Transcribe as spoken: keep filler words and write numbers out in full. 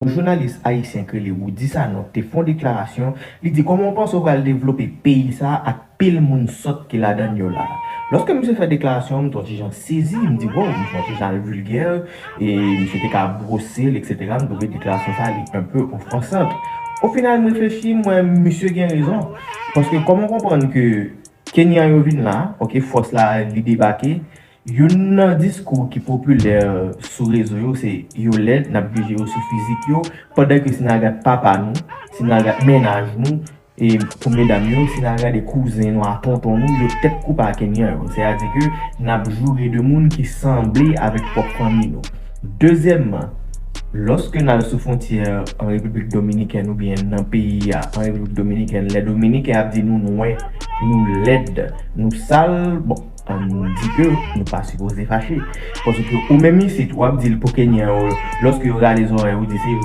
Yon jounalis ayisyen ki rele Rudy Sanon te fè yon deklarasyon, li di kòman w panse w pral devlope peyi sa a ak pil moun sòt ki ladan l yo la. Lòske misye fè deklarasyon an, m t yon ti jan sezi, m di wow, misye yon ti jan al vilgè, e misye te ka bwose l, etsetera. M twouve deklarasyon sa a li un peu offensante. Au final, m reflechi, m wè misye gen rezon. Paske kòman w konprann ke Kenyan yo vin la, ok, fòs la li debake, youn nan diskou ki popilè sou rezo yo se yo lèd, n ap jije yo sou fizik yo, pandan ke si n al gad papa nou, si n al gad mennaj nou, e pou medam yo, si n al gade kouzen nou a tonton nou, yo tèt koupe a Kenyan yo. Sètadi ke n ap joure de moun ki sanble avèk pwòp fanmi nou. Dezyèmman, lòske n al sou fwontyè an Repiblik Dominikèn oubyen nan peyi a, an Repiblik Dominikèn, lè Dominiken ap di nou nwè, nou lèd, nou sal, bon, ann di ke nou pa sipoze fache. Paske ou menm isit, w ap di l pou Kenyan yo, lòske yo rale zòrèy ou di se